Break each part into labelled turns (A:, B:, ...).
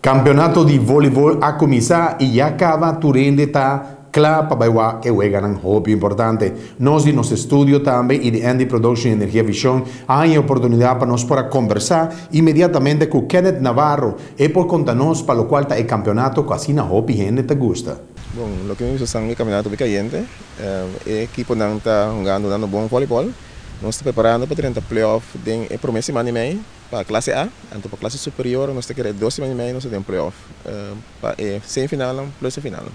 A: Campeonato di voleibol a cuminsa y ya caba tur hende ta cla pa bay wak e weganan hopi importante. Nos di nos estudio tambe y di Andy Production y Energia Vision a haña e oportunidad pa nos por a combersa inmediatamente cu Kenneth Navarro. E por conta nos pa locual ta e campeonato cu asina hopi hende ta gusta.
B: Bon, loke mi bisa san e campeonato bay cayente. E ekiponan ta hungando dando bon voleibol. Nos ta preparando pa drenta playoff den e prome siman di mei pa clase A. Anto pa clase superior nos ta kere dos siman di mei nos ta den playoff pa e semifinalnan plus e finalnan.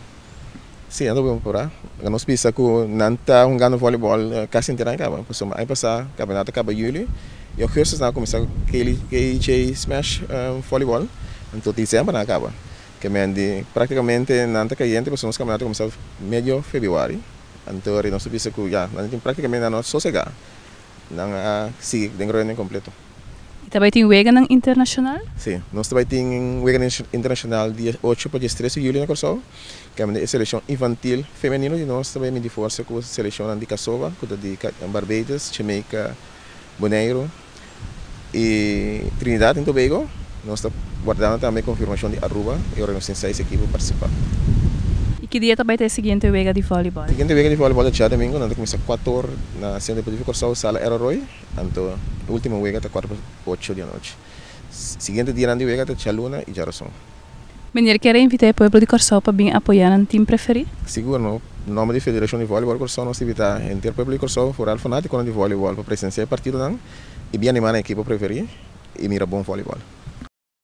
B: Sí, nan ta bon prepará. Nos bisa ku nan ta hungando voleibol kasi henter aña kaba, pasobra aña pasá kampionato a kaba yüli i augustus nan a kuminsá ku KJ Smash voleibol, anto desèmber nan a kaba. Ke men di práktikamente nan ta kayente pasobra nos kampionato a kuminsá medio febrüari, anto nos ta bisa ku ya nan tin práktikamente nan no a sosegá, nan a sigui den running kompleto.
C: I ta bai tin weganan internashonal?
B: Sí, nos ta bai tin weganan internashonal dia ocho pa diestres di yüli na Kòrsou. Kaminda e selekshon infantil femenino di nos ta bai midi forsa ku selekshonnan di Kasova, ku ta di Barbados, Jamaica, Boneiru i Trinidad en Tobago. Nos ta wardando tambe konfirmashon di Aruba i ora nos tin seis ekipo partisipá.
C: I ki dia ta bai ta e siguiente wega di vòlibòl?
B: Siguiente wega di vòlibòl ta djadumingu, nan ta kuminsá kuator na Sentro Deportivo Kòrsou, Sala Errol Roy. Anto e ultimo wega ta kuarto pa ocho di anochi. Siguiente dianan di wega ta djaluna i djarason.
C: Meneer kier a invita e pueblo di Kòrsou pa bin apoyá nan tim preferí?
B: Sigur, no. Na nomber di Federashon di Vòlibòl Kòrsou nos ta invitá henter pueblo di Kòrsou, foral fanátikonan di vòlibòl pa presensiá e partidonan i bin animá nan ekipo preferí i mira bon vòlibòl.